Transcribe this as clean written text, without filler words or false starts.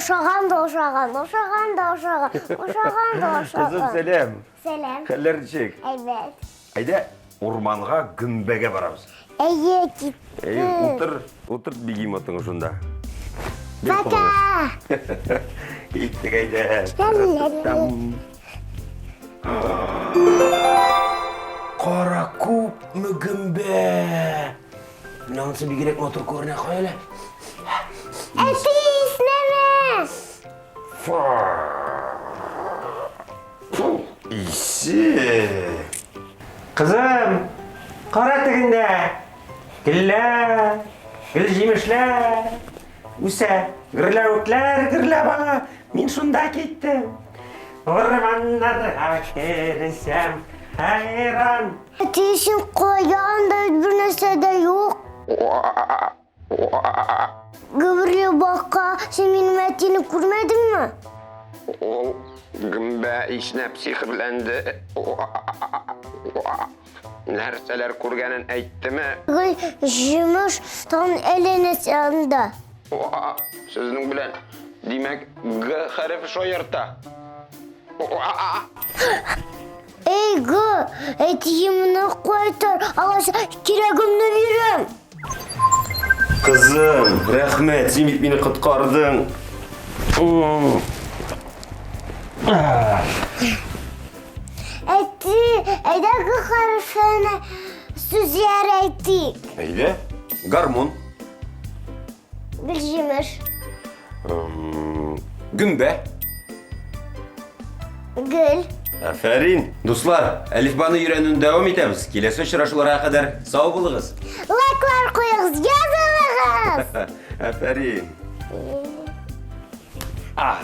Ошаган да ошаган, ошаган да ошаган, ошаган да ошаган. Кызым, сәлам. Сәлам. Хәлләр ничек? Әйбәт. Әйдә, урманга гөмбәгә барабыз. Әйе, киттек. Әйе, утыр, утыр бегемотыңны шунда. Бир Пока. кулыңны. Киттек, әйдә. Ла-ла-ла. Кара күпме гөмбә. Менә анысы бигрәк матур күренә, кая әле? Әти, иснәмә. Фу, исе. Кызым, кара тегендә. Гөлләр, гөл җимешләр үсә. Гөрләвекләр гөрләп ала. Мин шунда киттем. Урманнарга керсәм, хәйран. Әти, син кая анда бер нәрсә дә юк. Гөберле бака, син минем әтине күрмәдеңме? Ул гөмбә иснәп сихерләнде. Нәрсәләр күргәнен әйттеме? Гөл җимеш тагын әллә нәрсә анда. Сезнең белән, димәк, Г хәрефе шаярта. Эй, Г, әтиемне кайтар, алайса кирәгемне бирәм. Кызым, рәхмәт, син бит мине коткардың. Әти, әйдә Г хәрефенә сүзләр әйтик. Әйдә, гармун. Гөлҗимеш. Гөмбә. Гөл. Афәрин. Дуслар, әлифбаны өйрәнүне дәвам итәбез. Киләсе очрашуларга кадәр сау булыгыз. Лайклар куегыз, язылыгыз. Афәрин. А.